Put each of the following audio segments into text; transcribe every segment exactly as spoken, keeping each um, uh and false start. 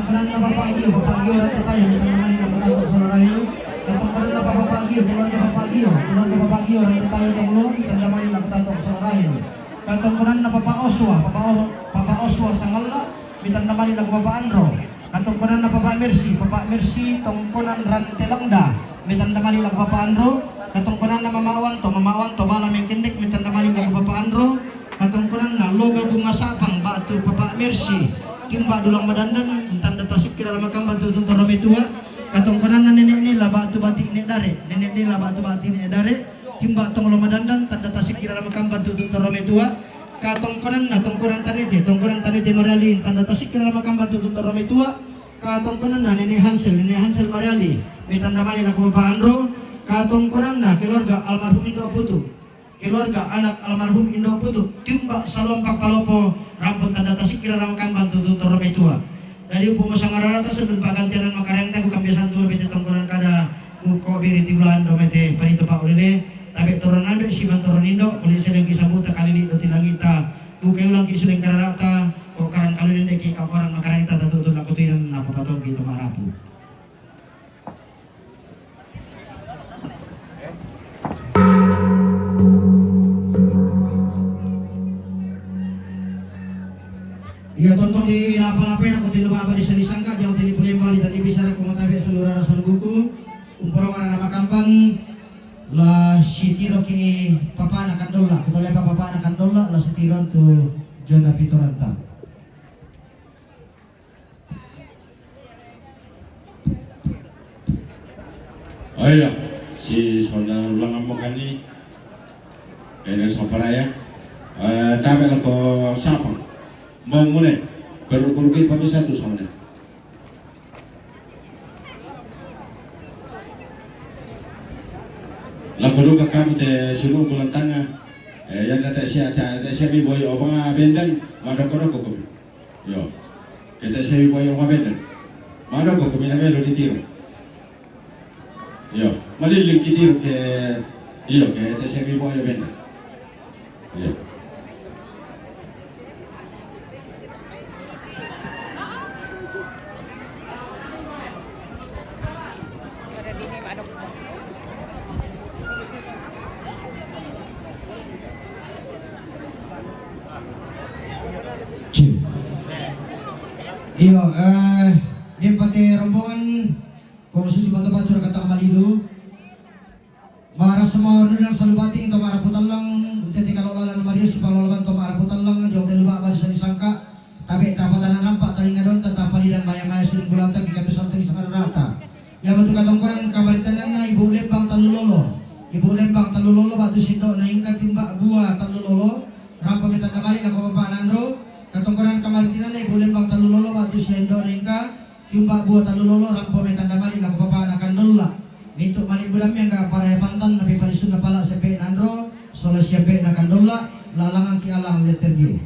Katongkonanna Papa Gio, Papa Gio Rantetayo, mitandamani la Papa Gio Solorahil. Katongkonanna Papa Gio, keluarga Papa Gio, keluarga Papa Gio Rantetayo Tonglo, mitandamani la Papa Gio Solorahil. Katongkonanna Papa Oswa, Papa O-, Papa Oswa Sangalla, mitandamani la Papa Andro. Katongkonanna Papa Mercy, Papa Mercy Tongkonan Rantelangda, mitandamani la Papa Andro. Katongkonanna Mama Wanto, Mama Wanto Bala Mengkendek, mitandamani la Papa Andro. Katongkonanna Loga Bunga Sapang ba'tu Papa Mercy, timba dulang madandan, tanda tasikkira ramakamban tu'tun torro metua. Katongkonanna Nenek Nela ba'tu Bati Nek Dare, Nenek Nela ba'tu Bati Nek Dare, timba tonglo madandan, tanda tasikkira ramakamban tu'tun torro metua. Katongkonanna Tongkonan Tanete, Tongkonan Tanete Mariali, tanda tasikkira ramakamban tu'tun torro metua. Katongkonanna Nenek Hansel, Nenek Hansel Mariali, mitandamani la Papa Andro. Katongkonanna keluarga almarhum Indo Putu. Keluarga anak almarhum Indo Putu, timba salompang palopo, rampon tanda tasikkira ramakamban tu'tun torro metua. Dadi umpu musang ararata sundun pa'gantianan makaraeng taku kambiasan tu'u mete tongkonan kada ku ko biri ti bulan do mete panito pa'ulele, tabe' torro nando siman torro nindo, kuli selengki sambuta kalili do ti langita, bukai ulangki suleng kararata, ko karan kaluli ndeki ka koran makaraeng tata tu'tun nakutuinan napapatongki to ma'rapu. Iya, tontong di lapa-lapa ya, ko tilu baba di sali sangka, jauh tini pulembang di tadi bisa ko matabe seluruh rasa buku, umporo mana nama kampan, la sitiro ki papa na kandola, kita lepa papa na kandola, la sitiro tu jona pitoranta. Oh iya, si sonda ulang ambo kani. Kene sopara ya. Eh, tabe lako sapa? Mau mune. Perlu kuruki pakai satu sonda. Lako duka kamu te sulu kulang tanga. Eh, yang data sia, ta, ta sia mi boy obang bendan, madoko-doko kami. Iyo. Kete sewi boyo mabenda. Madoko ko mina melo di tiro. Iyo. Malili ki tiro ke, iyo, kete sewi boyo benda. Iyo. Iyo, eh, dia pate rombongan, ko susi batu-batu kata malilu. Marasa mawar nunang salubati to marapu tallang, tete kalo lalan marius palo laban to marapu tallang, jok telu bak bari sani sangka, tabe tapatana nampak talinga don, tata palidan maya-maya suling bulan tagi kapisan tagi sangat rata. Iya batu katongkonan kamaritananna Ibu Lembang Talulolo. Ibu Lembang Talulolo batu sindo na ingka timbak bua Talulolo, rampa metanda mali lako bapa nandro. Katongkonan kamaritananna Ibu Lembang Talulolo batu sindo na ingka timbak bua Talulolo, rampa metanda mali lako bapa na kandolla. Mintu mali budammi angka paraya pantan napi palisunna pala sepe nandro, solo siape na kandolla, lalangan ki alang letter G.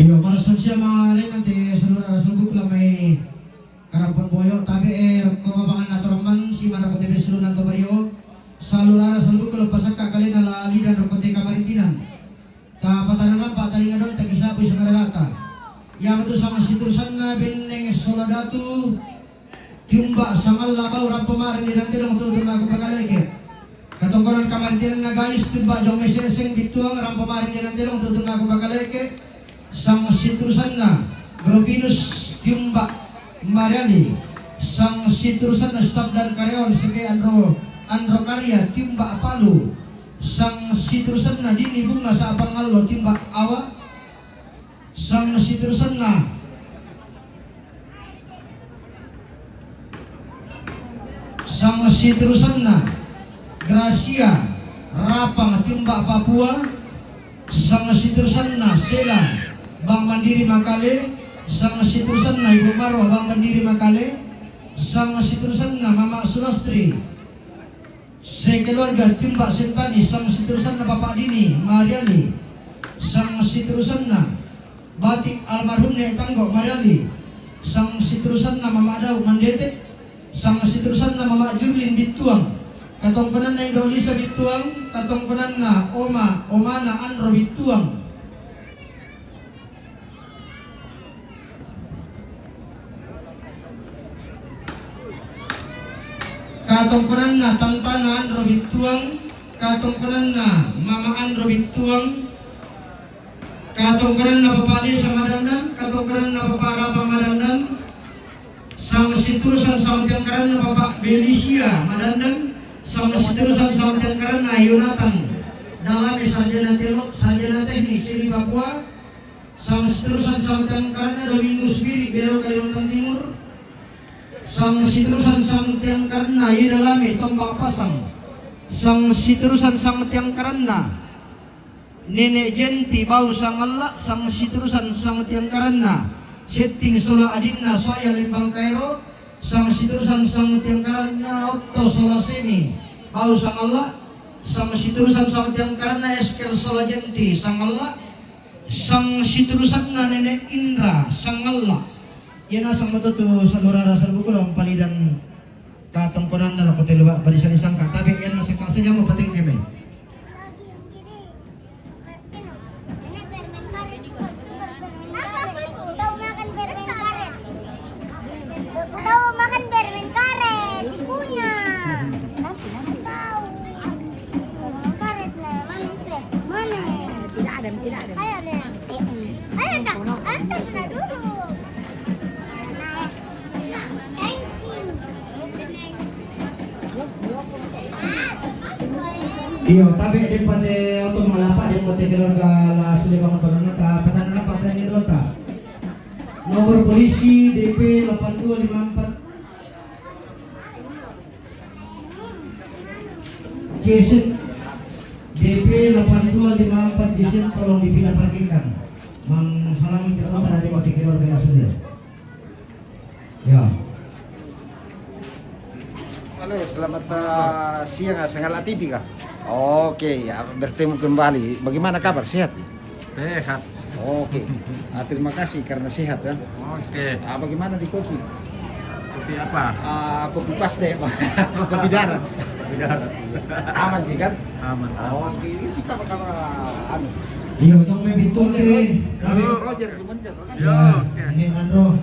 Iyo, marassan sia malai nanti seluruh arah selubuk lamai karampon boyo, tabe e, rokko babangan atau ramman, si mana kote besu nanto bario, salura arah selubuk kalau pasakka kalena lali dan rokko te kamaritinan. Tapatana nampak talinga don, takisapui sangararata. Iya matu sama siturusanna benneng sola datu, tiumba sangalla bau rampa maring di rantelong tutu maku pakaleke. Katongkonan kamaritinan na gais tiumba jong meseseng bituang rampa maring di rantelong tutu maku pakaleke. Sang siturusanna Grovinus tiumba Mariani. Sang siturusanna staf dan karyawan seke Andro, Andro Karya tiumba Palu. Sangsiterusanna Dini Bunga Sapangallo Timba Awa. Sangsiterusanna, sangsiterusanna Gracia Rapang Timba Papua. Sangsiterusanna Sela Bank Mandiri Makale. Sangsiterusanna Ibu Marwa Bank Mandiri Makale. Sangsiterusanna Mama Sulastri sekeluarga Timba Sentani. Sangsiterusanna Papa Dini Mariali. Sangsiterusanna Batik almarhum Nek Tanggo Mariali. Sangsiterusanna Mama Dau Mandete. Sangsiterusanna Mama Jurlin Bittuang. Katongkonanna Indo Lisa Bittuang. Katongkonanna Oma, Omana Anro Bittuang. Katongkonanna Tantana Anro Bittuang. Katongkonanna Mama Anro Bittuang. Katongkonanna Papa Desa Madandan. Katongkonanna Papa Rapa Madandan. Sangsiterusan sangtiangkaranna Papa Belisia Madandan. Sangsiterusan sangtiangkaranna Yonatan Dalame, sarjana telo, sarjana teknik seni Papua. Sangsiterusan sangtiangkaranna Domingus Biri, Bero, Kalimantan Timur. Sangsiterusan sangtiangkaranna Yeda Lame, Tombak Pasang. Sangsiterusan sangtiangkaranna Nenek Jenti, Bau Sangalla. Sangsiterusan sangtiangkaranna Setting sola adinna Soaya, Lembang Kairo. Sangsiterusan sangtiangkaranna Otto sola Seni, Bau Sangalla. Sangsiterusan sangtiangkaranna Eskel sola Jenti, Sangalla. Sangsiterusanna Nenek Indra, Sangalla. Iya nasang mato tu saudara Salbukula, Palidan. Katongkonanna ko telu ba-, barisan disangka, tapi iya nasang ka saja mau patengke mai. Aku tahu makan permen karet. Aku tahu makan permen karet, dikunyah. Tahu. Karet na, mana? Mana? Tidak ada, tidak ada. Ayo, Nek. Ayo, Kak, antar na dulu. Nah, ya. Nah, thank you. Iyo, tabe' de' pate oto malapa' de' pate keluarga la sudah bangun bangunan ta, patanda na patanda ni donta. Nomor polisi D P delapan dua lima empat. Jason, D P delapan dua lima empat Jason, tolong dipindah parkirkan. Menghalangi kita tadi pakai keluar bela sudah. Ya. Halo, selamat, eh, siang, Sangalla T V kah? Oke, ya, bertemu kembali. Bagaimana kabar? Sehat? Sehat. Oke. Ah, terima kasih karena sehat, ya. Oke. Ah, bagaimana di kopi? Kopi apa? Ah, kopi pas deh, Pak. Kopi darat. Kopi darat. Aman sih, kan? Aman, aman. Oke, ini sih kapan-kapan, anu. Iya, untung may bitung eh. Halo, Roger, gimana, Roger? Ya, oke. Ini Andro.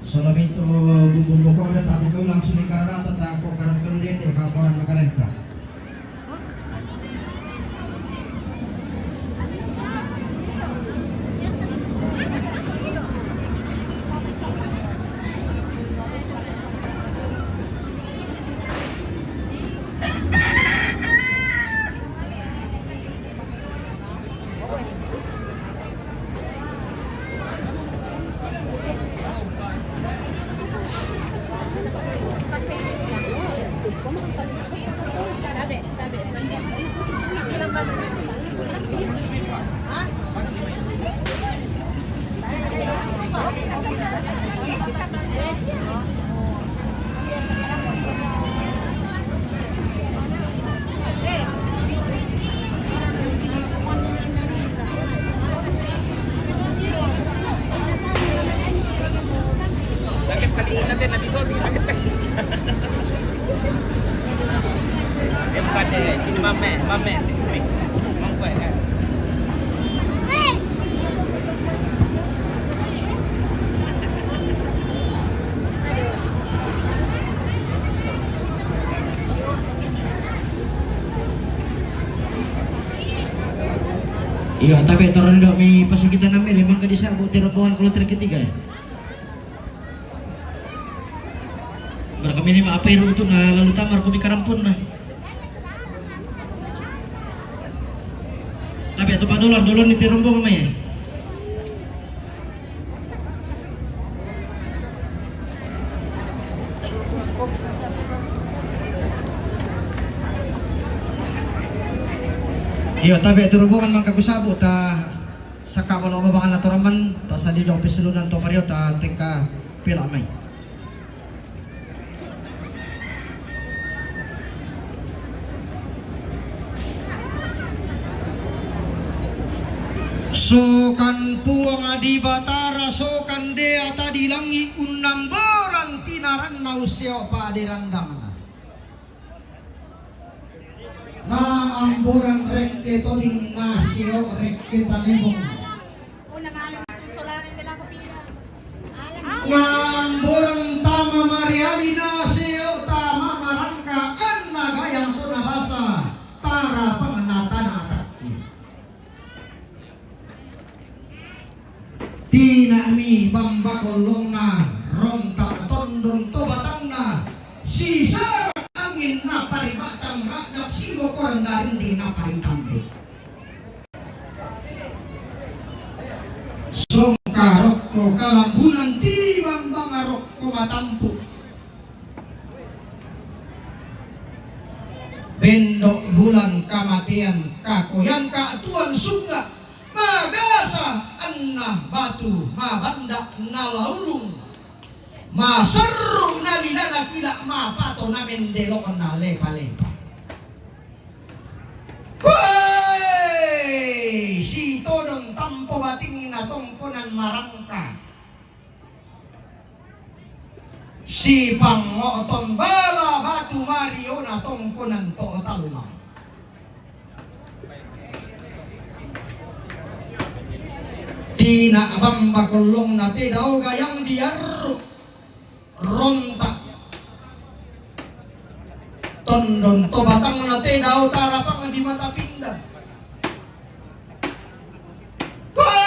Solamente bumbung boko ada, tapi ko langsung ikararata, ta ko karan ko dende, ka koran makarenta. Sakit kali ini nanti, nanti soal bikin sakit, teh. Dia bukan deh, sini mame, mame, sini. Mangkuk, ya. Iyo, tapi torang dok mi pas kita name, memang ka di sa' bu, rombongan kloter ketiga, ya. Berkami ini apa itu na lalu tamar kumi karampun na. Coba dolan, dolan ni ti rombongan mai. Iyo, tabe' tu rombongan mangka kusabu ta saka' bolo' babangan atoran man, ta sadijo' pisulunan to mario ta tekka pela' mai. Sokan Puang di Batara, sokan deata di langi', unnamborang tinaranna usseo' pa'derandangna. Na amborang rekke toding nasio' rekke tanebong. Na amborang tama mareali nasio' tama marangka, anna gayang to nabasa tarapang na tana takki. Tina'mi bamba kollongna, ronta' tondon to batangna, sisara' angin naparibatang ra'dak, sibokoran darindi naparitambu'. Songka rokko kalambunan ti bambang rokko matampu'. Bendo' bulan kamatean kakoyangka tuan sungga', magasa anna batu mabanda' nalaulung, maserru' nalilana kila' mapato namendelok nalepa-lepa. Koe sitodong tampo batingi natongkonan marangka. Sipango'tong bala batu mario natongkonan to' tallang. Tina' bamba kollongna te dao gayang diarru'. Ronta' tondon to batangna te dao tarapang di mata pindang. Koe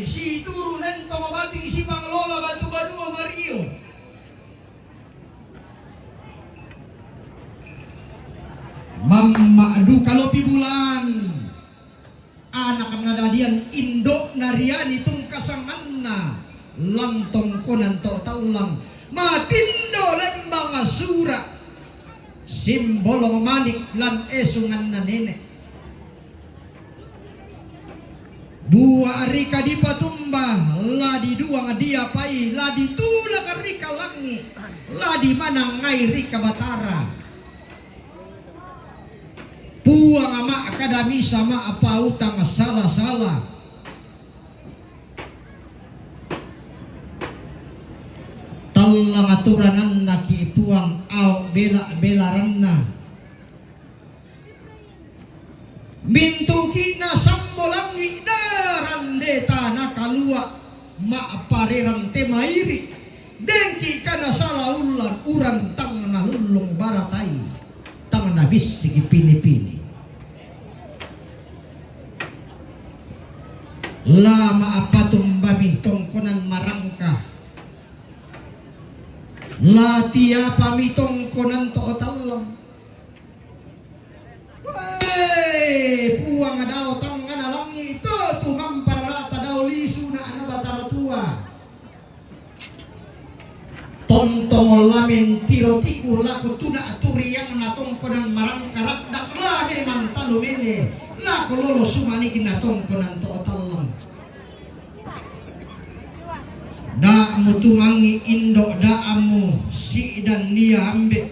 situru' lentong bating sipanglola batu banua mario. Mamma' duka lopi bulan. Anak nadadian indo'na riani tungkasanganna lan tongkonan to' tallang, matindo lembang sura', simbolong manik lan esunganna nene'. Bua' rika dipatumba, la diduang diapai, la ditulak rika langi', la dimanangngai rika Batara. Puang, ma'kada misa ma'pautang sala-sala. Tallang aturanannaki' Puang ao' bela-belaranna. Mintu'ki' nasambo langi' darandeta nakalua' ma'parerang te mairi', dengki' kana sala ullan uran tang nalullung baratai, tang nabissiki pini-pini. La ma'patumbami tongkonan marangka, la tiapami tongkonan to' tallang. Wee, Puang dao tangngana langi' to, tumampara rata dao lisu na ana Batara Tua. Tontong la mentiro tiku lako tuna' turiang na tongkonan marangka ra'dak, la memang talu mele lako lolo sumaniki na tongkonan to' tallang. Da'mu tumangi' indo', da'mu si'dan nia ambe'.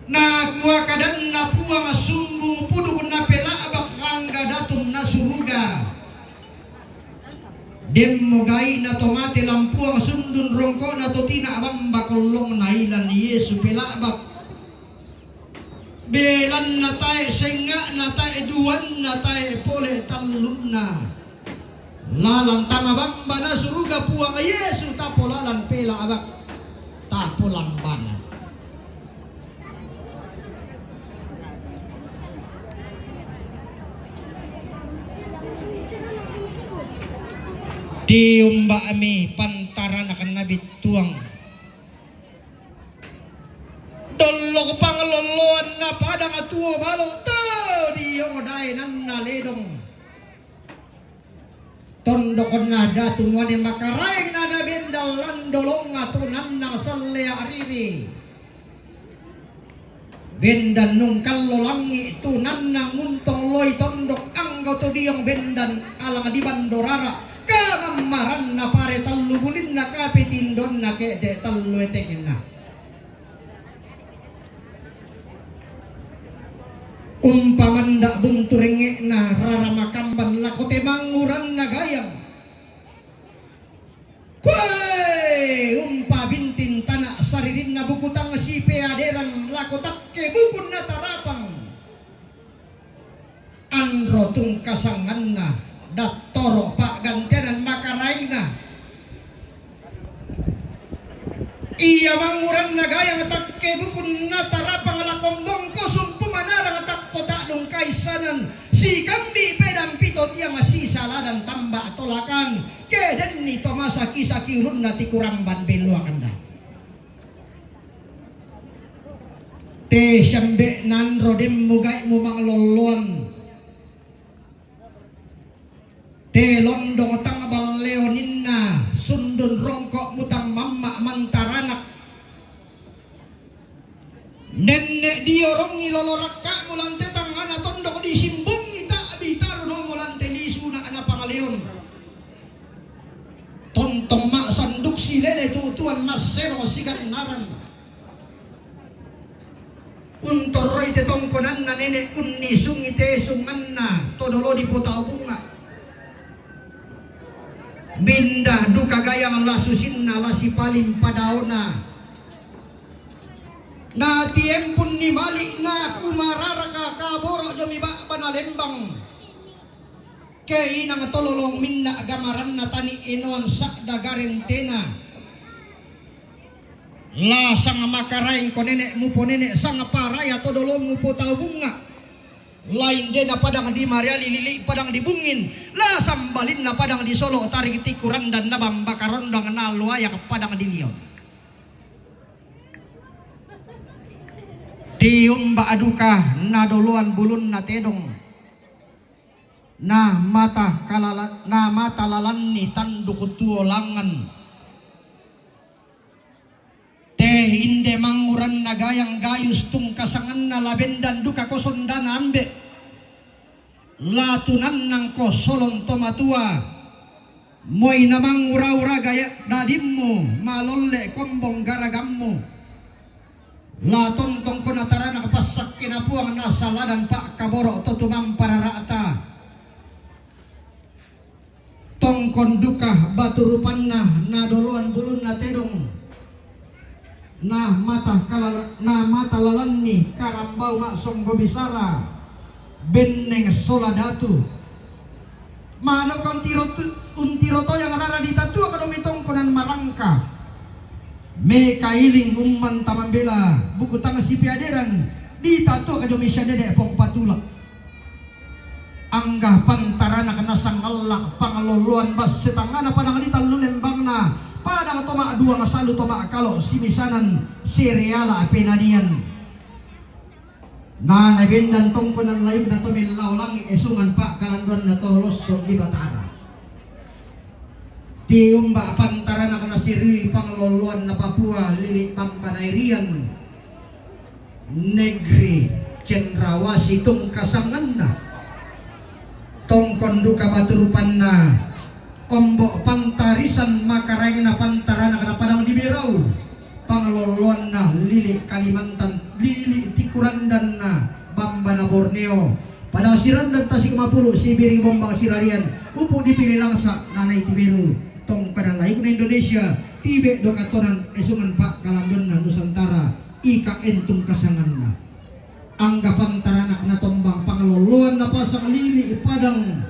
Nakua kadanna Puang, sumbung puduk napela'bak angga datunna suruga. Demmo gai'na to mate lan Puang, sundun rongko'na to tina' bamba kollongna ilan Yesu pela'bak. Belanna tae' sengnga'na, tae' duanna, tae' pole tallunna. Lalan tama bambana suruga Puang Yesu tapolalan pela'bak, tapolambana. Tiumba'mi pantaranakan nabittuang. Dollok panglolloanna padang tuo balo' te Diyong daenanna ledong. Tondokonna datu muane makaraeng na da bendan lan dolongnga tu nannang salleariri. Bendan nungkallo langi tu nannang untong loi tondok anggo tu diyong bendan alang di bandorara. Kamammaranna pare tallu bulinna kape tindonna kete tallu etengenna. Umpa manda buntu rengnge'na rara makamban lako te manguranna gayang. Kue umpa bintin tana saririnna buku tang sipeaderan lako takke bukunna tarapang. Anro tungkasanganna dattoro pa'gantianan makaraengna. Iya manguranna gayang takke bukunna tarapang lakombongko sumpu manarang takko ta'dung kaissanan sikambi pedang pito tiang sisaladan tamba tolakan kedenni to masaki-saki ulunna tikuramban belluakanna. Te siambe' nanro demmu gai'mu manglolloan. Te londong tang balleoninna sundun rongko'mu tang mamma' mantaranak. Nenne' diorongngi lolo rakka'mu lan te tangngana tondok disimbungngi ta'bi tarunomu lan te lisuna napangaleon. Tontong ma'sanduk silele tu'tuan massero sigannaran. Untorroi te tongkonanna nene' unnisungi te sunganna to dolo dipotau bunga'. Minda duka gayang la susinna la sipaling padaona. Na tiempunni mali'na kumararaka kaboro' jomi ba'bana lembang. Ke inang tololong minna gamaranna tani enoan sa'da garentena. La sang makaraeng ko nene' muponene' sang paraya to dolomu potau bunga'. Lain de na padang di Mariali lili' padang di Bungin. La sambalinna padang di Solo tarik tikurandan na bamba karondang na loayak padang di Lion. Tiumba duka na doloan bulunna tedong. Na mata kalala-, na mata lalanni tanduk tuo langan. Te inde manguranna gayang gayus tungkasanganna la bendan duka ko sondana ambe'. La tunannangko solon to matua. Moi na mangura-ura gaya dadimmu, malolle kombong garagammu. La tontongko na taranak passakkena Puang na saladan pa'kaboro' to tumampa rara'ta. Tongkon duka batu rupanna na doloan bulunna tedong. Na mata kalala-, na mata lalanni karambau ma'songgo bisara benneng sola datu. Ma'nauka untiro tu-, untiro toyang rara ditatuaka domi tongkonan marangka. Mekailing umman tamambela buku tang sipeaderan ditatuaka domi siadede pong patulak. Angga pantaranak nasangalla' pangalolloan basse tangngana padang di tallu lembangna, padang to ma'duang salu to ma'kalo' simisanan sereala penanian. Na nabendan tongkonan layukna to mellao langi' esungan pa'kalanduanna to losso' di Batara. Tiumba pantaranak nasirui pangalolloanna Papua lili' bamba nairian. Negeri cendrawasih tungkasanganna. Tongkon duka batu rupanna, ombo' pantarisan makaraengna pantaranak na padang di Berau, pangalolloanna lili' Kalimantan, lili' tikurandanna bambana Borneo, padang sirandan Tasik Mapulu', Sibiring Bombang Sirarian, upu' dipili langsa' nanai tiberu, tongkana layukna Indonesia, tibe' do katonan esungan pa'kalanduanna Nusantara, I K N tungkasanganna. Angga pantaranak natombang pangalolloan napasang lili' padang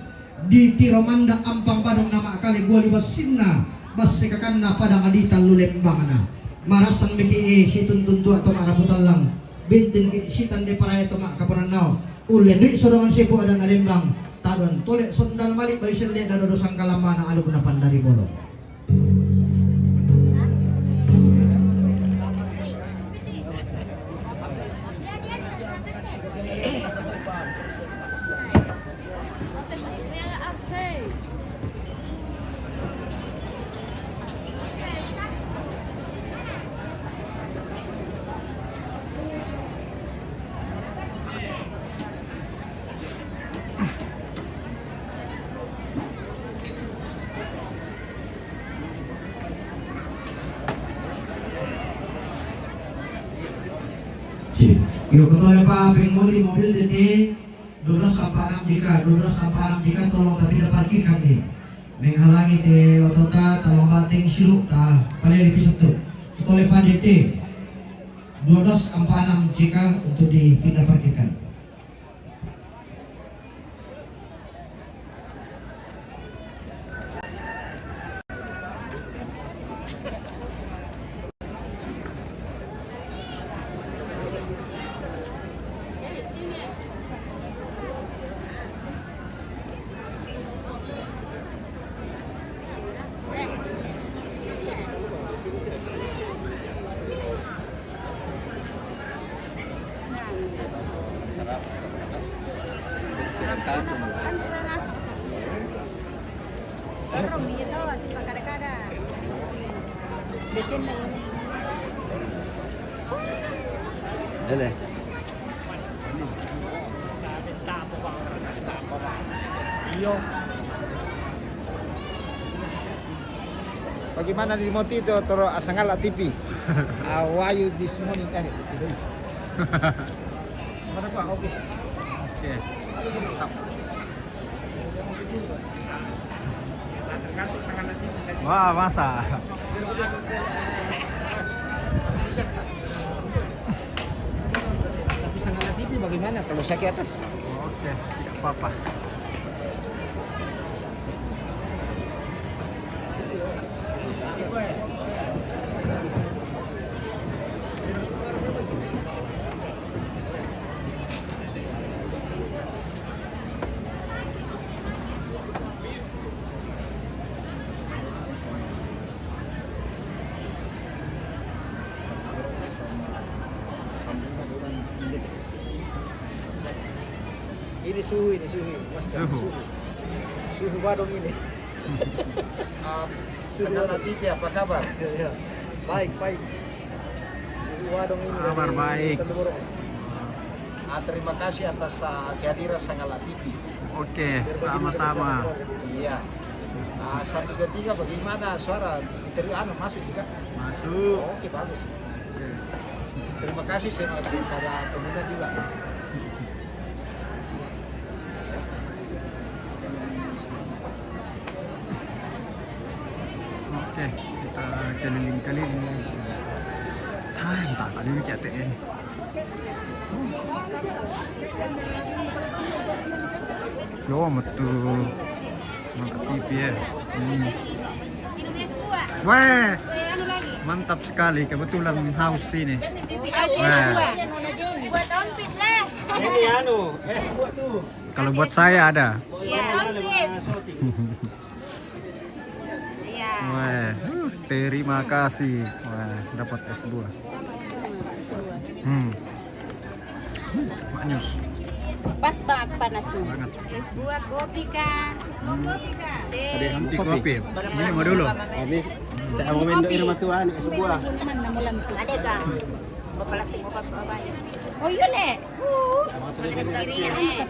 di Tiromanda ampang badong na ma'kale guali bassinna, basse kakanna padang di tallu lembangna. Marassan miki' situntun tua' to ma'rapu tallang, bintin ki' sitande paraya to ma'kaponannao, ulle dui' sodongan sepu adanna lembang, taduan tole' sondal mali' bai selle' dado dosang kalammana aluk na pandari bolong. Yo, kotole pa pengmuli mobil D T dua belas sampai enam jika, dua belas sampai enam jika tolong tapi dapat ikan nih. Menghalangi te oto ta, tolong banting silu ta, paling di pisau tu. Kotole pa D T dua belas sampai enam jika untuk dipindah parkirkan. Dele. Bagaimana di Motito, Toro Asangala T V? How are you this morning? Eh, today. Mana gua? Oke. Oke. Wah, masa? Tapi Sangala T V bagaimana kalau saya ke atas? Oke, tidak apa-apa. Ini suhu, ini suhu, Mas. Suhu. Suhu. Suhu badong ini. Ah, Suhu Sangala badong. T V, apa kabar? Ya, ya. Baik, baik. Suhu badong ini. Kabar dari baik. Tanduboro. Ah, terima kasih atas, ah, kehadiran Sangala T V. Oke, sama-sama. Iya. Ah, satu dua tiga, bagaimana suara? Interview anu masuk juga? Masuk. Oke, bagus. Oke. Terima kasih sama kepada pemuda juga. Oke, kita keliling-keliling. Ah, entah tadi ini C T N. Yo, metu. Mantap T V ya. Hmm. Weh, mantap sekali. Kebetulan haus ini. Weh. Buat Ompit lah. Ini anu, es buat tuh. Kalau buat saya ada. Iya. Ompit. Iya. Weh, uh, terima kasih. Wah, dapat es buah. Hmm. Maknyus. Pas banget panasnya. Banget. Es buah kopi kah? Mau kopi kah? Teh. Ada yang kopi. Kopi. Minum dulu. Habis, kita mau minum di rumah tua nih, es buah. Ada kah? Mau plastik, mau apa, apa aja? Oh iya, Le. Uh.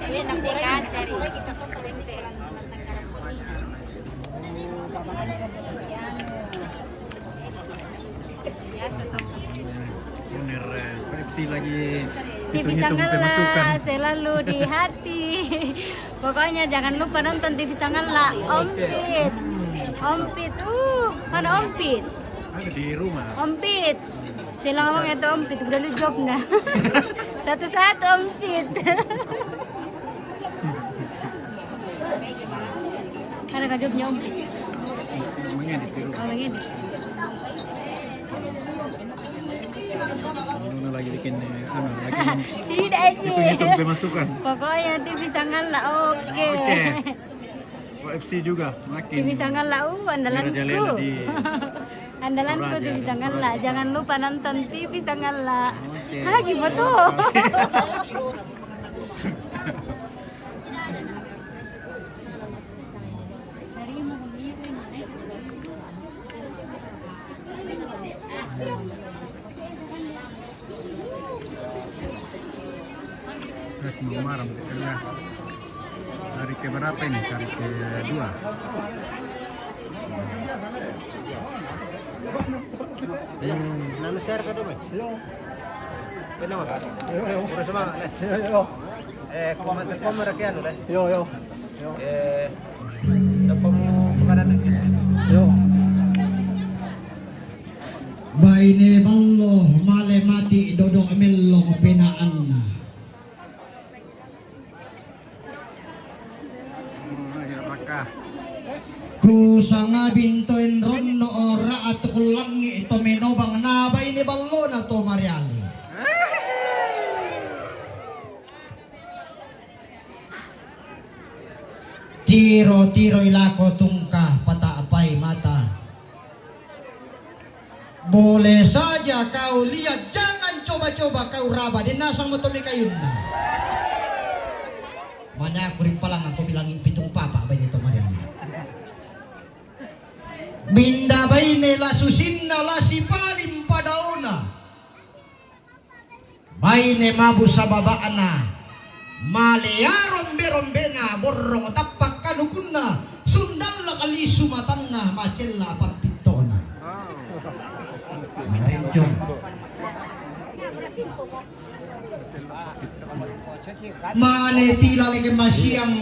Ini nanti kan dari Bener, eh, F C lagi T V hitung-hitung Sangala pemasukan. Selalu di hati. Pokoknya jangan lupa nonton T V Sangala. Ompit. Ompit. Uh, mana Ompit? Ada di rumah. Ompit. Sila ngomong itu Ompit, udah lu jawab nah. Satu-satu Ompit. Ada kajubnya, Om? Mengedit di rumah. Oh, mengedit. Ini lagi bikin, eh, anu, lagi men-, tidak aja. Hitung-hitung pemasukan. Pokoknya T V Sangala, oke. Oke. Oh, F C juga, makin T V Sangala, uh, andalanku. Merajalela di Andalanku Toraja, T V Sangala. Toraja. Jangan lupa nonton T V Sangala. Oke. Ah, gimana tuh? Terus mau marah, betul ya. Hari keberapa ini? Hari kedua. Hmm, lalu share ke dulu. Yo, yo. Yo, yo. Eh, kung matakom mo na kaya, no, eh? Yo, yo. Yo. Eh, takom mo ka na ng Yo. Baine ballo, male mati, dodo mellong pinaan na. Ku sangabin to en ronno o ra'at ku langi' to menobang na baine ballona to mariali. Tiro-tiro ilako tungka pata'pai mata. Boleh saja kau lihat, jangan coba-coba kau raba, den nasang mo to mikayunna. Mane aku ripalang aku bilangi pitung papa' baine to mariali. Minda baine la susinna la sipaling padaona. Baine mabu sababa'na, male arombe-rombena, borrong tappa' kanukunna, sundalla kalisu matanna, macella pappittona. Marencong. Mane tilaleke masiang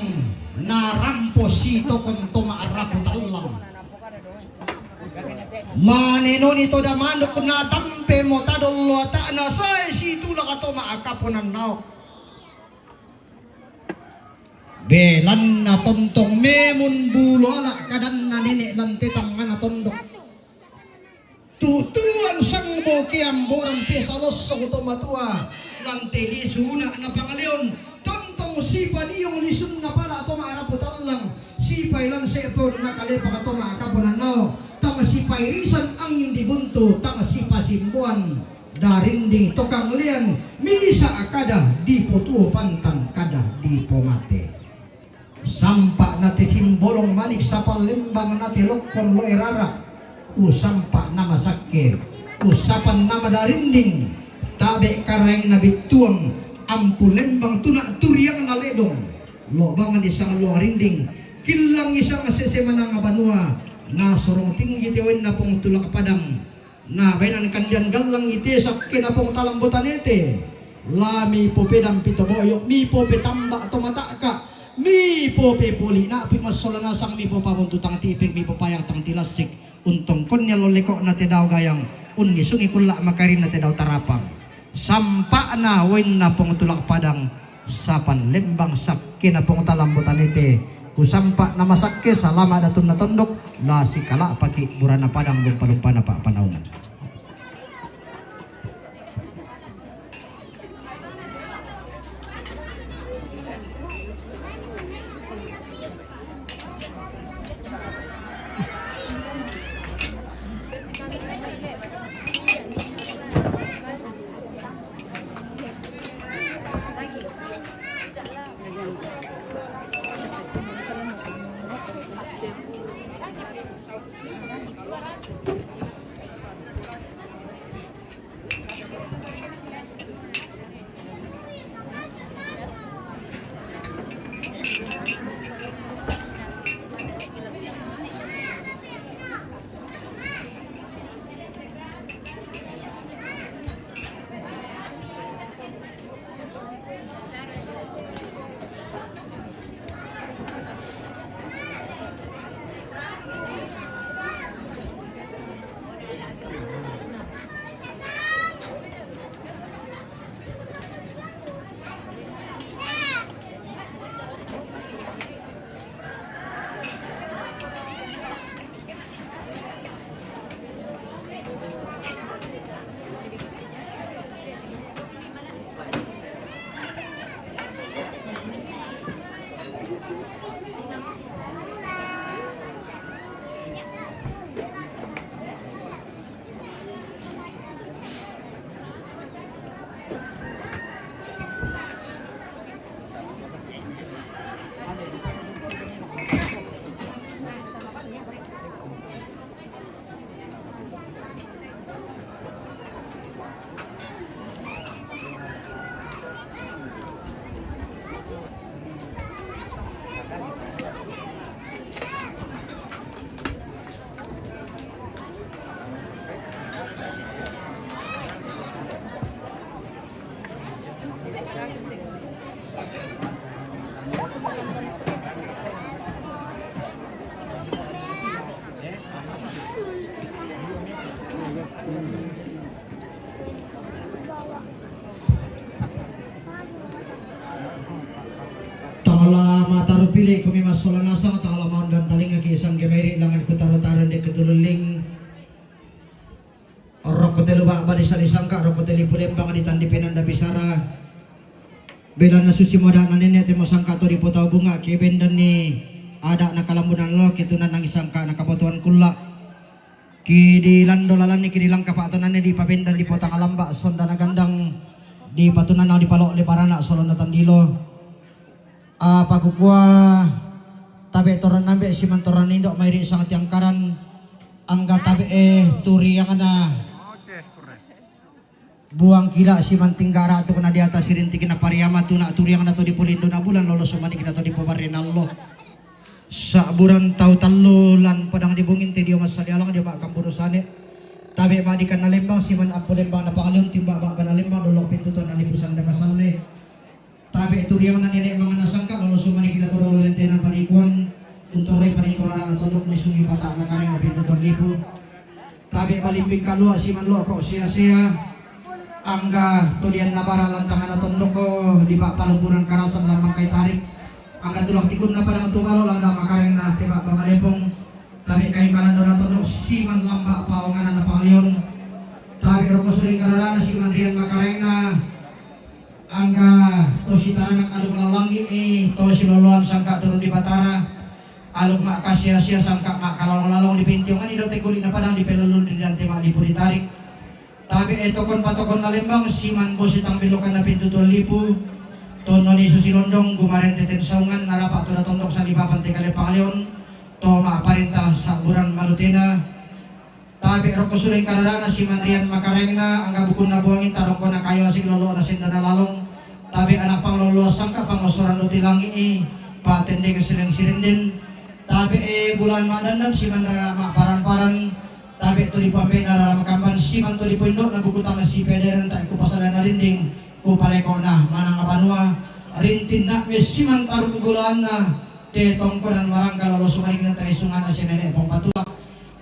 narampo sitokon to ma'rapu tallang. Mane noni to damanduk natampe mo tadollo ata'na sae situlak to ma'akaponannao. Belanna tontong memun bulu ala' kadanna nene' lan te tangngana tondok. Tutuan sangbo keamboran pesalosso to matua lan te lisu una' napangaleon. Tontong sipadiong lisunna pala' to ma'rapu tallang, sipailan se'pon nakalepak to ma'kaponannao, tang sipairisan angin di buntu, tang sipasimboan darinding to kanglean, misa' kada dipotuo pantan kada dipomate. Sampa'na te Simbolong Manik, sapallembangna te Lokkon Loe Rara', ku sampa' nama sakke, ku sapan nama darinding, tabe' karaengna bittuang, ampun lembang tuna' turiangna ledong, lo'bangan isang luang rinding, killang isang sese mananga banua, nasorong tinggi te oenna Pong Tulak Padang, na baenan kandian gallang ite sakkena Pong Talambo Tanete, la mipopedampi to boyo', mipopetamba' to mata'ka', mipopepoli' na'pi' massola nasang, mipopamontu tang tipek, mipopayang tang tilassik, untongkonni allo leko'na te dao gayang, unnisungi kulla' makarinna te dao tarapang. Sampa'na oenna Pong Tulak Padang, sapan lembang sakkena Pong Talambo Tanete, ku sampa' nama sakke, salama' datunna tondok, la sikala'paki' burana padang, lumpa-lumpana pa'panaungan. Mataru pili kumi masola nasang tang lamaon dan talinga ki sangge mairi langan kutaro-taro de ketululling. Rokko telu bak badi sali sangka, rokko teli pulembang di tandi penanda bisara. Belana susi moda na nene temo sangka to di potau bunga ke bendan ni ada na kalambunan lo ke tunan nangi sangka na kabotuan kulla. Ki di lando lalani ki di langka pak tonane di pabendan di potang alamba sonda na gandang di patunan di palok le barana solo na tandilo. Apa kukua tabe toran nambe siman toran indo mairi sang tiang karan angga tabe eh turiangana. Buang kila siman tinggara tu kena di atas sirinti kena pariama tu nak turiangana tu di pulindo na bulan lolo sumani kena tu di pobarena lo. Saburan tau tallu lan padang di bungin te dio masali alang dio mak kamburu sane. Tabe mak di kana lembang siman apo lembang na pangalion timbak bak bana lembang dolok pintu tan alipusan dana salle. Tabe turiang na nene mangana sangka lolo sumani kita toro lentena panikuan. Untore panikorana na tondok mai sungi pata makareng na pintu panipu. Tabe balimbing kalua siman loko sia-sia. Angga tolian na bara lantangana tondoko di bak palumburan karasan lamang kai tarik. Angga tulang tikun na padang tungalo landa makareng na tebak bamalepong. Tabe kai kalando na tondok siman lamba paongana na pangalion. Tabe roko suling kararana siman rian makareng na. Angga to sitaranak aluk lalangi e to siloloan sangka turun di batara. Aluk mak kasia-sia sangka mak kalalong-lalong di pintiongan ido te kulit na padang di pelelun di dante mak lipu ditarik. Tabe e tokon patokon na lembang siman bosi tang belokan na pintu tuan lipu. Tono ni susi londong gumaren teten saungan na rapak to na tondok salipapan te kale pangalion. To mak parentah saburan malutena. Tabe roko suleng kararana siman rian makarengna angga bukun na buangi taroko na kayo asik lolo na senda na lalong. Tabe anak panglolo sangka pangosoran do tilangi i patendeng seleng sirinden. Tabe e bulan mak dandan siman rara mak paran-paran. Tabe to di pambe na rara makamban siman to di poindo na buku tama si pederan tak ku pasada na rinding ku paleko na manang banua. Rintin nak me siman taru bulan na te tongkonan marangka lolo sumaring na tai sungan ase nenek pong patulak.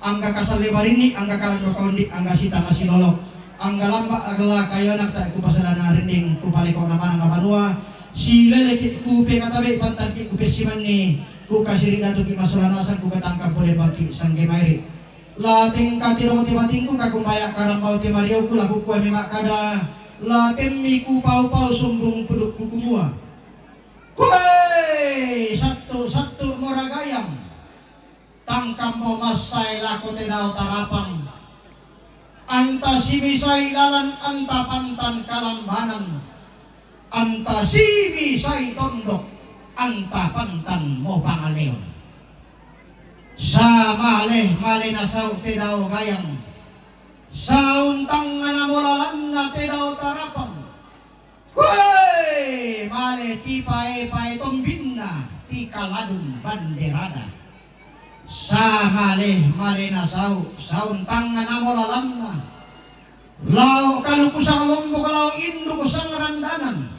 Angga kasalle barini, angga kalan kondi, angga sita masilolo. Angga lamba agla kayonak tak ku pasalana rinding ku paleko na manang banua. Silele ki ku pe katabe pantan ki ku pe simanni. Ku kasiri datu ki masola nasang ku katangkap boleh bangki sangge mairi. La tengka tirong ti batingku kakumbaya karambau ti mariau ku laku kue memak kada. La temmi ku pau-pau sumbung puduk ku kumua. Kue sattu-sattu mora gayang. Tangkammo massai lako te dao tarapang. Anta simisai lalan anta pantan kalambanan. Anta simisai tondok anta pantan mo pangaleon. Samale-male nasau te dao gayang. Sauntangana molalanna te dao tarapang. Kue male ti pae-pae tombinna ti kaladun banderada. Samale-male nasau sauntangana molalanna. Lao kaluku sang lombok lao induk sang randanan.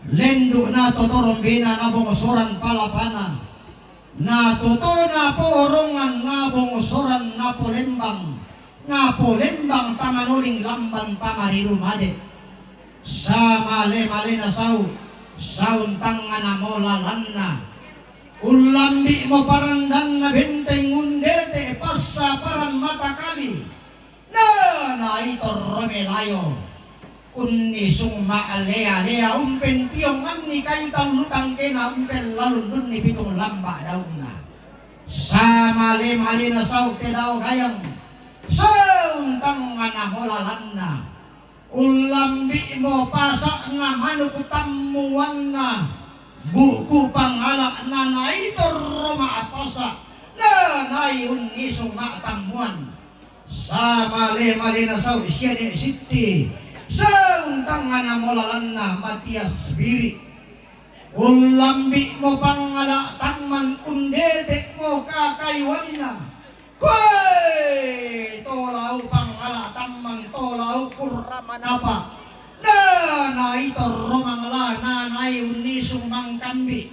Lenduk na totorombena na bongosoran palapana. Na toto na poorongan na bongosoran na polembang. Na polembang tama noling lamban tama ri rumade. Samale-male nasau sauntangana molalanna. Ullambi mo parandanna benteng undete passa paran matakali. Na naitorro melayo. Unnisung ma'lea-lea umpentiong anni kayu tallu tangkena umpellalundunni pitung lamba daunna. Samale-malena sau te dao gayang. Sauntangana molalanna. Ullambi mo pasa'na manuk tammuanna. Buku pangala'na naitorro ma'pasa. Na nai unnisung ma'tammuan. Samale-malena sau siane sitti. Sauntangana molalanna Matias Biri. Ullambi mo pangala tamman undete mo kakayuanna. Koe tolau pangala tamman tolau kurra manapa. Na naitorro mangala na nai unnisung mangkambi.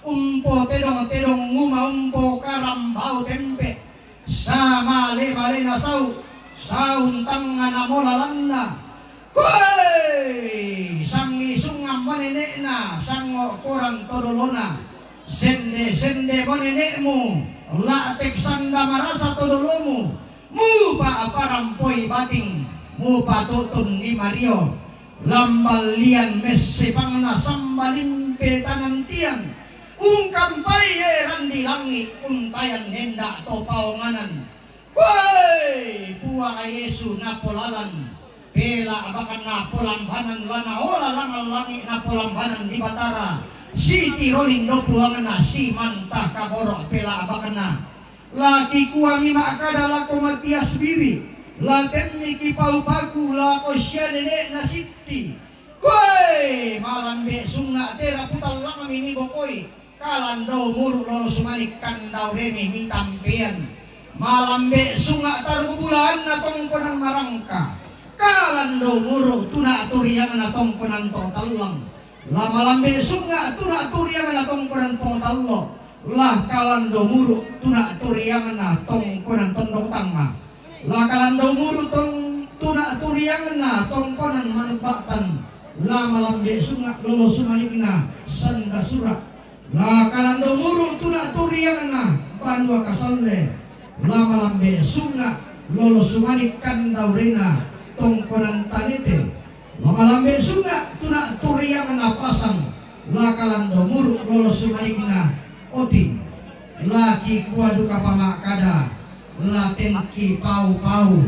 Umpo tedong-tedong nguma umpo karambau tempe. Samale-malena sau, sauntangana molalanna. Koe sangisungan manene'na sango korang todolona. Sende-sende mo nene'mu, la'tek sanda marasa to dolomu, mupa'parampoi bating, mupatu'tun ni Mario, lamballian messepangna sambalimpe tanantian, ungkampai e randi langi', untayan nenda' to paonganan. Woi, Puang Yesu napolalan, pela' bakanna polambanan la naola langngan langi' napolangbanan di Batara, sitiroling do Puangna simanta kaboro' pela' bakanna. La kikuami ma'kada lako Matias Biri, la tenni kipau paku lako sia nene'na Sitti. Koe, malambe sunga' tera putallangmi mibokoi, kalandau muru' lolo sumani' kandauremi mitampean. Malambe sunga' taru bulaanna tongkonan marangka, kalandau muru' tuna turiangna tongkonan to tallang. La malambe sunga' tuna turiangna tongkonan pongtallo, la kalandau muru' tuna turiangna tongkonan tondok tangnga. La kalandau muru' tong tuna turiangna tongkonan manubba'tan, la malambe sunga' lolo sumani'na sanda sura'. La kalandau muru' tuna turiangna banua kasalle, la malambe sunga' lolo sumani' kandaurena tongkonan tanete. La malambe sunga' tuna turiangna pasang, la kalandau muru' lolo sumani'na oting. La kikua duka pama'kada, la ten kipau-pau,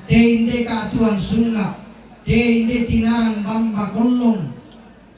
te inde ka'tuan sunga', te inde tinaran bamba kollong.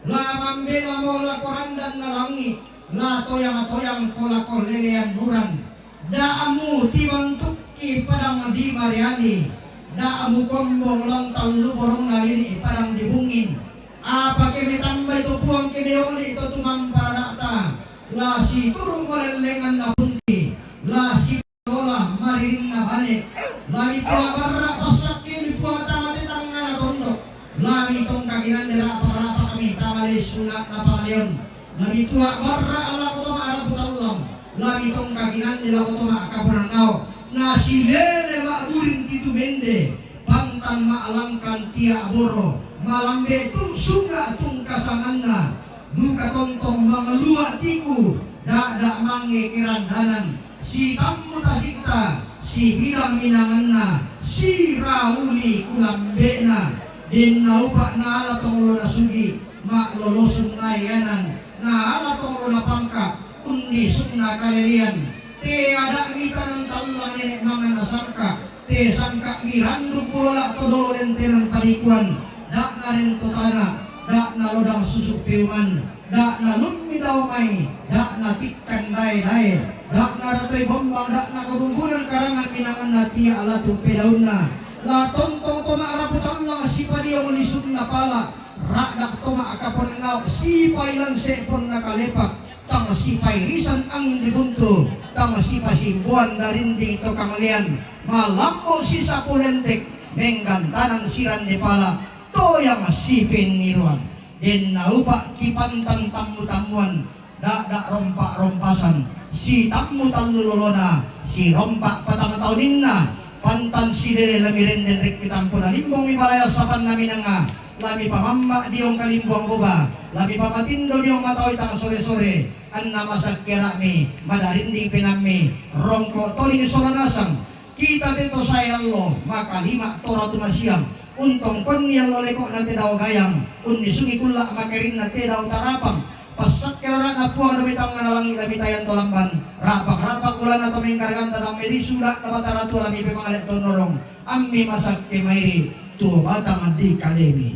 La mambela mo lako randanna langi', la toyang-toyang ko lako lelean duran. Da' mutibantukki padang di Mariali, da' mukombong lan tallu borongna lili' padang di Bungin. Apa ke metambai to Puang ke meoli' to tumampa rara'ta, la situru' malellenganna punti, la si- Lola maririnna bane, la mitua barra' passakkemi Puang tama te tangngana tondok, la mitongka ginande ra'pak-ra'pakmi tama le suna'na pangaleon, la mitua barra' lako to ma'rapu tallang, la mitongka ginande lako to ma'kaponannao, na silele ma'buring titu mende, pantan ma'langkan tia' boro, malambe tu sunga' tungkasanganna, duka tontong manglua' tiku, da'da' mange kerandanan, sitammu tasikta, sibilang minanganna, sirauli kulambe'na, den naupa' naala tonglo nasugi, ma'lolosun naeanan, naala tonglo napangka, undi sunna kalelean, te ada'mi tanang tallang nene' mangan nasangka, te sangka' mirandu pulola' to dolo lentenan panikuan, da' narento tana', da' nalodang susu' peuman, da' nalummi dao mai, da' natikkan dae-dae, da' naratoi bombang, da' nakabumbunan karangan minanganna tia' latu' pedaunna, la tontong to ma'rapu tallang sipadiong lisunna pala', ra'dak to ma'kaponannao sipailan se'ponna kalepak, tang sipairisan angin di buntu, tang sipasimbuan darinding to kanglean, malammo sisapu lentek, menggantanan siran di pala', toyang sipenniruan. Den naupa' kipantan tammu-tammuan, da'da' rompa'-rompasan, sitammu tallu lolona, sirompa' patang tauninna, pantan sidere la mirenden rekki tampona limbong mibalaya sapanna minanga, la mipamamma' diong kalimbuang boba, la mipamatindo diong mataoi tang sore-sore, anna masakke ara'mi, madarinding penammi, rongko' toding sola nasang, kita te to sae allo, makalima' to ratu masiang, untongkonni allo leko'na te dao gayang, unnisungi kulla' makerinna te dao tarapang, passakke rara'na Puang dao metangngana langi' la mitayang to lamban, ra'pak-ra'pak bulanna to menggaraganta tang merisu, da'na Batara Tua la mipemangale' to norong, ammi masakke mairi' tuo batang di kalemi.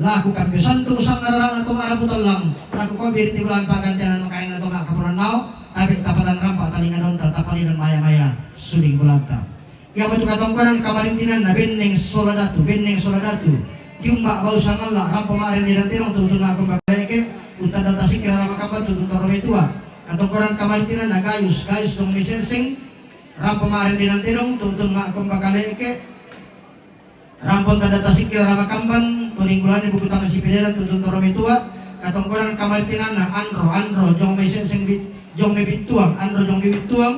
La kukambe santung sangngarara'na to ma'rapu tallang, la kukobi riti bulan pa'gantian makaenna to ma'kaponannao, tabe' tapatan rampa' talinga donta tapalinan maya-maya suding bulanta. Iamatu katongkonan kamarintinanna benneng sola datu, benneng sola datu. Tiumba' bau sangalla', rampo ma'rende dan terong tu'tun ma'komba kale'ke', untanda tasikkira ramakamban tu'tun torro metua. Katongkonan kamarintinanna Gayus, Gayus dong misenseng, rampo ma'rende dan terong tu'tun ma'komba kale'ke', Rampon tanda tasikkira ramakamban, to ringgulani buku tangan sipideran tu'tun toro metua, katongkonan kamarintinanna Anro, Anro, jong mai senseng bit-, jong mai bittuang, Anro jong mai bittuang,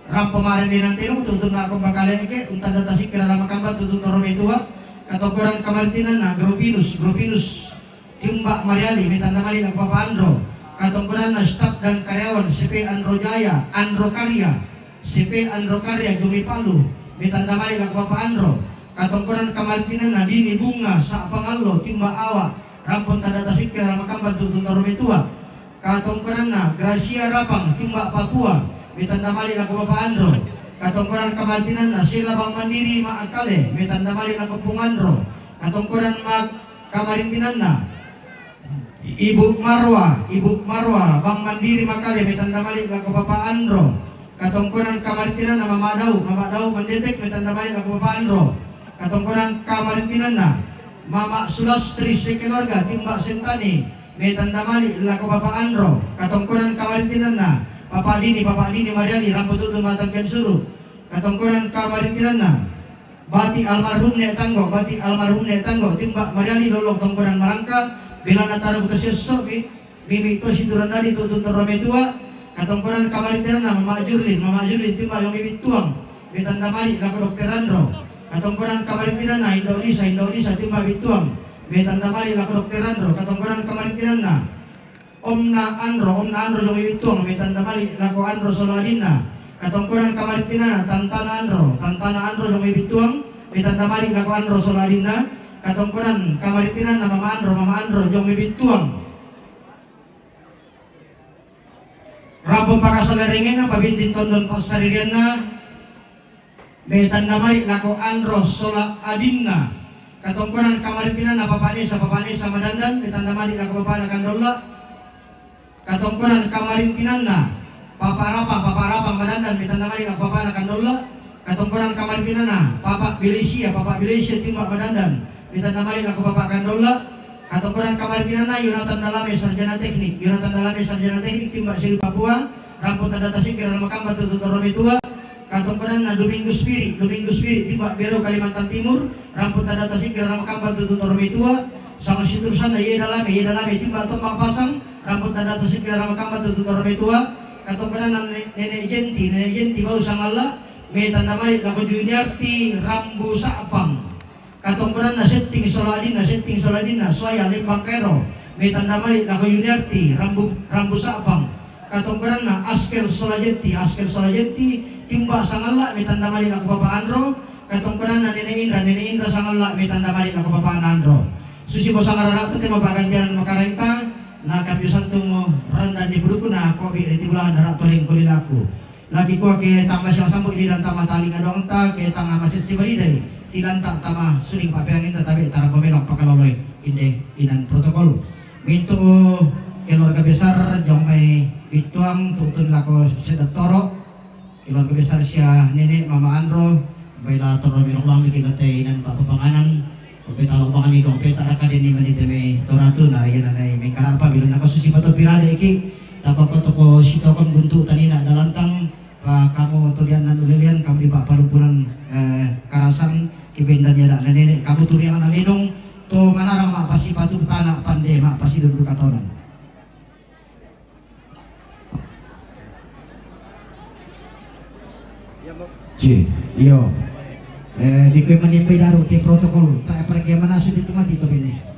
rampo ma'rende dan terong tu'tun ma'kombakale'ke', untanda tasikkira ramakamban tu'tun toro metua, katongkonan kamarintinanna Grupinus, Grupinus, Tiumba' Mariali, metanda mali' lako Papa Anro. Katongkonanna staf dan karyawan C P Andro Jaya, Andro Karya, C P Andro Karya, Jomi Palu, me tanda malik lako Papa Andro. Katongkonan kamarintinanna Dini Bunga, Sa Pangallo, timba Awa, rampon tanda tasikira ramakamban tu'tun taro metua. Katongkonanna Gracia Rapang, timba Papua, me tanda malik lako Papa Andro. Katongkonan kamarintinanna Sela Bang Mandiri, Makale, me tanda malik lako Pung Andro. Katongkonan ma-, kamarintinanna Ibu Marwa, Ibu Marwa, Bang Mandiri, Makale, me tanda malik lako Papa Andro. Katongkonan kamarintinanna Mama Dau, Mama Dau Mandetek, me tanda malik lako Papa Andro. Katongkonan kamarintinanna Mama Sulastri sekeluarga, timba Sentani, me tanda malik lako Papa Andro. Katongkonan kamarintinanna Papa Dini, Papa Dini Mariali, rampon tu'tun Matang Kensuru. Katongkonan kamarintinanna Bati almarhum Nek Tanggo, Bati almarhum Nek Tanggo, timba Mariali, lolong tongkonan marangka, belana taro buta sesso, mi-, mimi to siduran dadi tu'tun taro metua. Katongkonan kamarintinanna Mama Jurlin, Mama Jurlin, timba Yong Bibit Tuang, me tanda malik lako Dokter Andro. Katongkonan kamarintinanna Indo Lisa, Indo Lisa, timba Bituang, me tanda malik lako Dokter Andro. Katongkonan kamarintinanna Omna Andro, Omna Andro Jong Bibit Tuang, me tanda malik lako Andro sola adinna. Katongkonan kamarintinanna Tantana Andro, Tantana Andro Jong Bibit Tuang, me tanda malik lako Andro sola adinna. Katongkonan kamarintinanna Mama Andro, Mama Andro Jong Bibit Tuang. Rampon pakasalerengenna, pabintin tondon passaririanna, me tanda malik lako Andro sola adinna. Katongkonan kamarintinanna Papa Nesa, Papa Nesa Madandan, me tanda malik lako Papana Kandolla. Katongkonan kamarintinanna Papa Rapang, Papa Rapang Madandan, me tanda malik lako Papana Kandolla. Katongkonan kamarintinanna Papa Bilesia, Papa Bilesia timba Madandan, me tanda malik lako Papa Kandolla. Katongkonan kamarintinanna Yonatan Dalame, sarjana teknik, Yonatan Dalame, sarjana teknik, timba Seri Papua, rampon tanda tasikira ramakamban tu'tun taro metua. Katongkonanna Domingo Spiri, Domingo Spiri, timba Bero, Kalimantan Timur, rampon tanda tasikira ramakamban tu'tun taro metua. Sama siturusanna Ye Dalame, Ye Dalame, timba Tombang Pasang, rampon tanda tasikira ramakamban tu'tun taro metua. Katongkonanna Ne-, Nenek Jenti, Nenek Jenti Bau Sangalla, me tanda malik lako Juniarti Rambu Sa'pang. Katongkonanna Setting sola adinna, Setting sola adinna, Soaya Lembang Kairo, me tanda malik lako Juniarti Rambu, Rambu Sa'pang. Katongkonanna Askel sola Jenti, Askel sola Jenti, timba Sangalla, me tanda malik lako Papa Andro. Katongkonanna Nenek Indra, Nenek Indra Sangalla, me tanda malik lako Papa Andro. Susi bosang arara tu tema pagantian makarenta, na kami santung randa di budukuna, kobi riti bulan dara toling kolilaku. Lagi kua ke tama siang sambu ini dan tama taling adong ta ke tama masih si baridai. Tilan tak tama suling papeang inta tabe tara pemelo pakaloloi inde inan protokol. Mintu keluarga besar Jong Mai Bituang tu'tun lako Sedatoro. Keluarga besar sia nenek Mama Andro. Baila toro mirong lang dikit late inan pak papanganan. Peta lo bangani dong peta raka deni manite me toratu na iya nanai mengkarapa bila naka susi pato pirade iki. Tapa pato ko sitokon buntu tanina dalantang pa kamu turian nan ulilian kamu di pak parumpunan, eh, karasan kibendan ya dak nenek kamu turian na linung to manarang mak pasi patu tana pande mak pasi dundu katonan. Ci, iyo. Eh, di kue manimbai daru ti protokol, tak pergi mana sudah tu mati tu bini.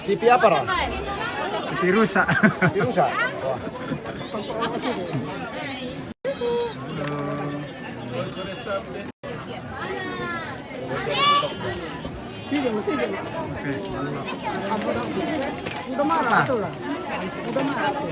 T V apa, Ron? T V rusak. T V rusak. Wah. Udah marah tuh lah. Udah marah tuh.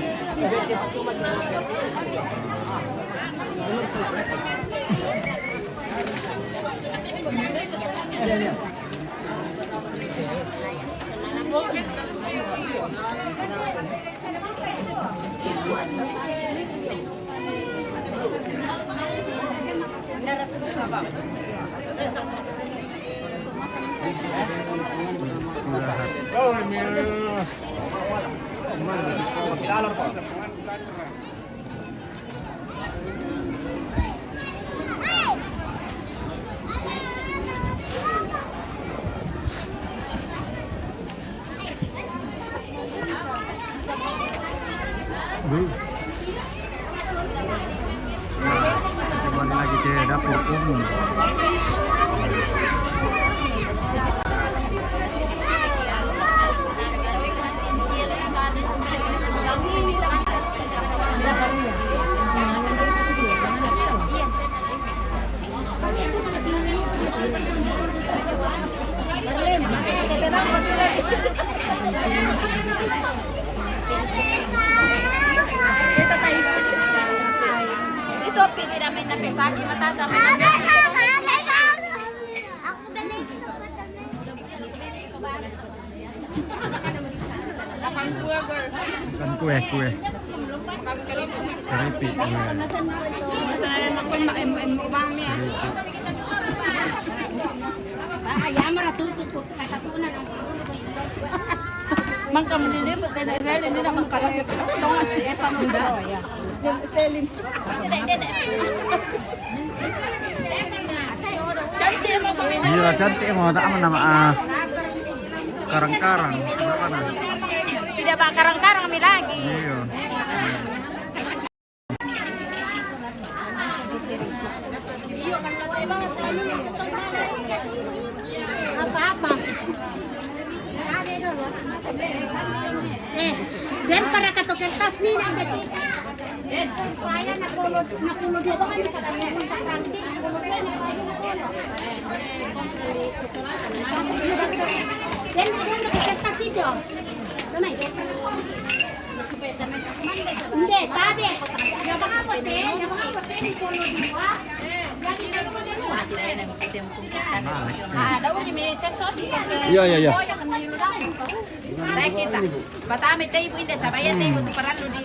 Kembali lagi ke dapur umum. Ito, pwede namin na pesagi, matata, may Bukan kue, kue. Keripik, kue. Mang kamu niliput, dahil hindi na akong karagit. Ito nga, eh, pamuda. Yung Stalin. Iya, cantik mo. Tak aman nama, ah, karang-karang. Apa na? Tidak ba karang-karang kami lagi? Iya. Apa-apa. Eh, dan para katokertas ni na. Hindi, tabi. Yabang ako, te. Yabang ako, te. Yung polo dua. Yan, yung dalawa, dalawa. Ah, daw ni may seso, di ka. Iya, iya, iya. Dahil kita. Bata may table, hindi. Sabay ang table, di paralo di.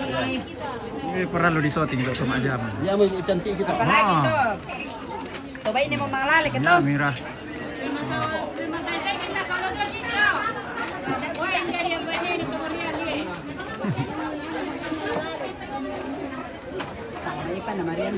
Eh, paralo di shooting, ito, ito, madam. Iya, may cantik kita. Apalagi to. Ito ba, hindi mo mangalala ka to? Iya, mira. Ay, pa na, Marian.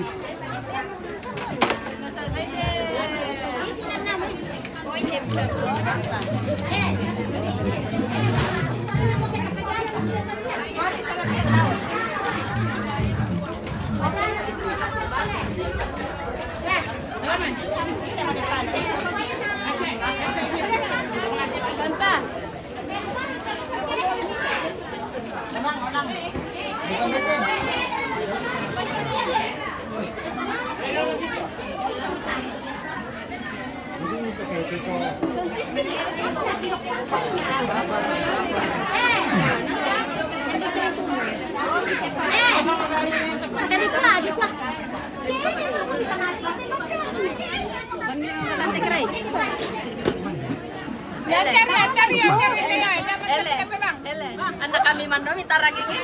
Ele, ele, anda kami mandomi tarang ini.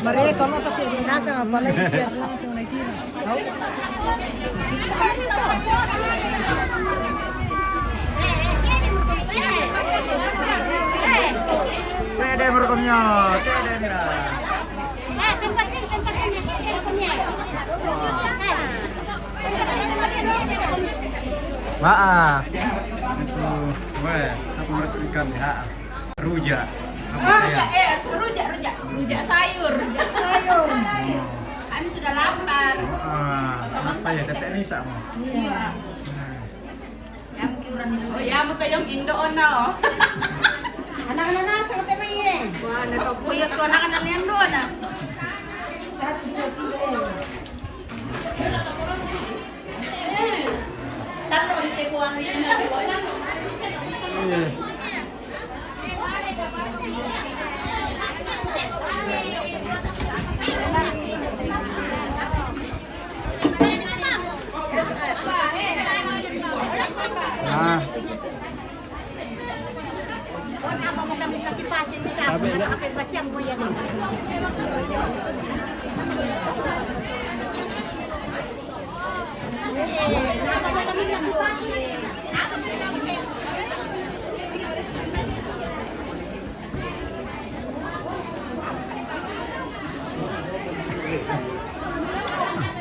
Mare, kalau tak kena sama, apalagi share langsung lagi. Tede merukumnya, tede mira. Haa. Itu, weh, aku ngerti ikan, haa. Rujak. Apa ya? Rujak, eh, rujak, rujak. Rujak sayur. Rujak sayur. Kami sudah lapar. Ah, apa ya? Tetek ni sama. Iya. Nah. Yang kiuran dulu. Oh, ya, mau tayang Indo ona, oh. Anak-anak nasa kata main. Wah, nak kau kuya tu anak-anak ni Indo ona. Satu, dua, tiga, eh. Iya. Ah.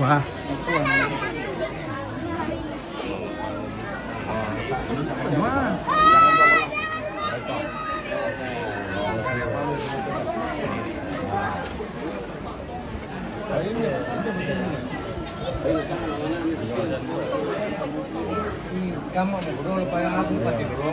Wah. Kamu mau dulu, Pak, aku pasti dulu.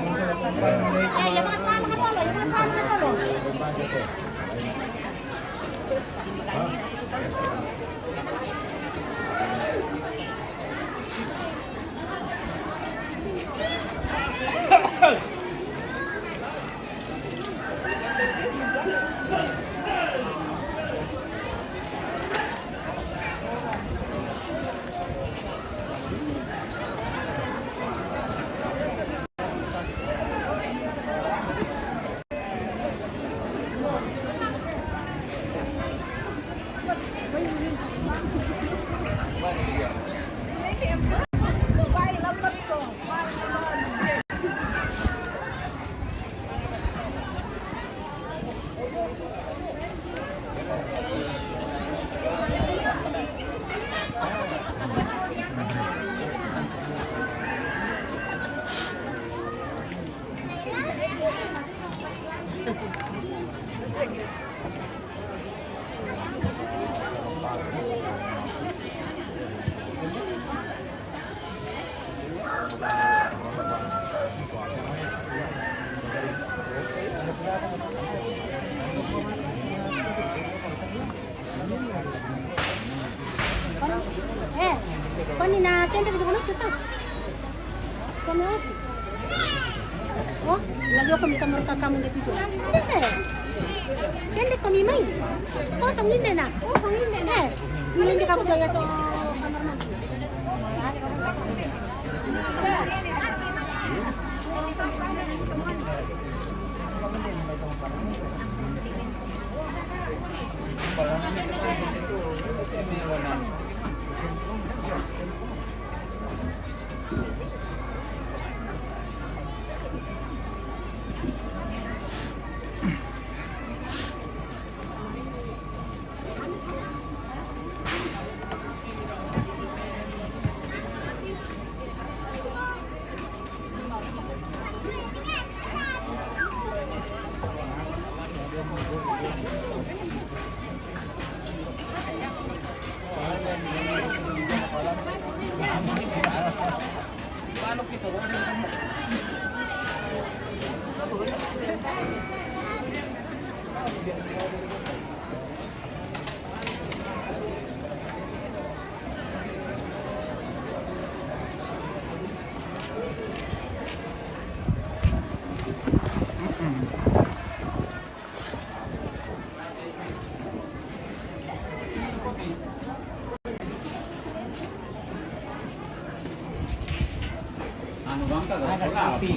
Eh, kwani na tende kidogo nukta tu? Kami wasi. Oh, unajua kama kama kamu ndio kitu. Tende. Tende kami mai. Kau sangin deh na. Kau sangin deh na. Eh, ini dia kamu gaya tu kamar mandi. Ada kopi.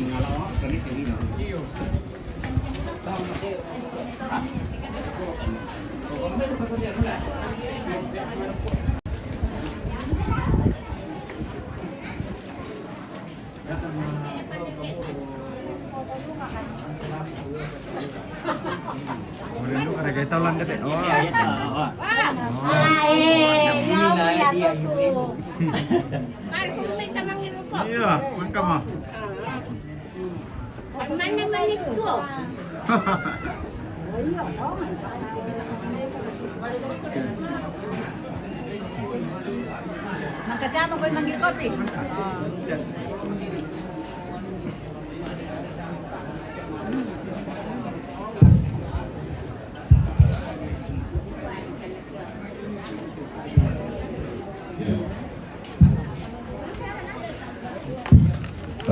Udah lu ada gaita ulang, Dek? Oh. Iya, iya, tahu. Ah, eh, yang ini lah, dia ibu-ibu. Iya, mangka mah. Makasih apa kau manggil kopi?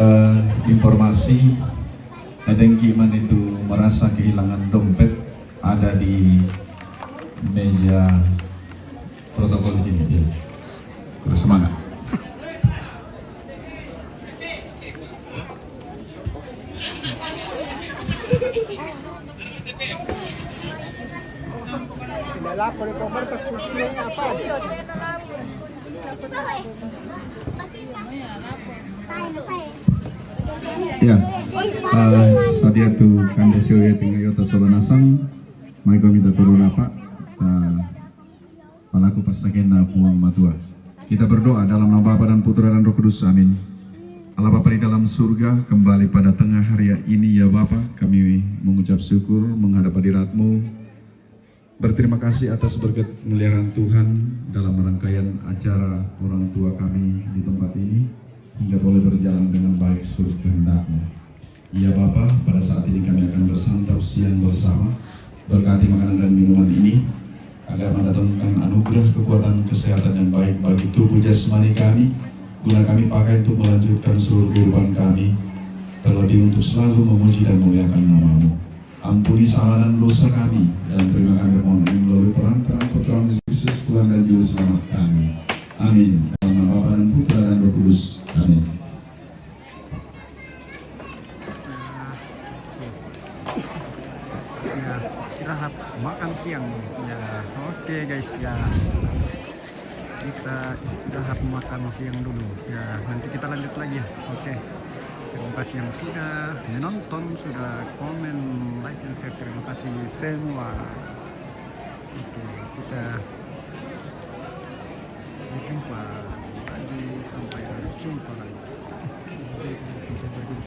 Eh, informasi, eh, dengki man itu merasa kehilangan dompet ada di meja protokol di sini. Ya. Terus semangat. Ya, eh, sadia tu kanda siu ya tinggal yota sola nasang, mai kami ta turu napa, ta palaku pasakena Puang Matua. Kita berdoa dalam nama Bapa dan Putra dan Roh Kudus. Amin. Allah Bapa di dalam surga, kembali pada tengah hari ini ya Bapa, kami mengucap syukur menghadap hadirat-Mu. Berterima kasih atas berkat pemeliharaan Tuhan dalam rangkaian acara orang tua kami di tempat ini, hingga boleh berjalan dengan baik seturut kehendak-Mu. Ya Bapa, pada saat ini kami akan bersantap siang bersama. Berkati makanan dan minuman ini, agar mendatangkan anugerah kekuatan kesehatan yang baik bagi tubuh jasmani kami, guna kami pakai untuk melanjutkan seluruh kehidupan kami, terlebih untuk selalu memuji dan memuliakan nama-Mu. Ampuni salah dan dosa kami, dan terima kami mohon ini melalui perantaraan Putra Yesus, Tuhan dan Juru Selamat kami. Amin. Dalam nama Bapa dan Putra dan Roh Kudus. Amin. Ya, istirahat makan siang. Ya, oke guys ya. Kita istirahat makan siang dulu. Ya, nanti kita lanjut lagi ya. Oke. Terima kasih yang sudah menonton, sudah komen, like, dan share. Terima kasih semua. Oke, kita berjumpa lagi. Sampai jumpa lagi.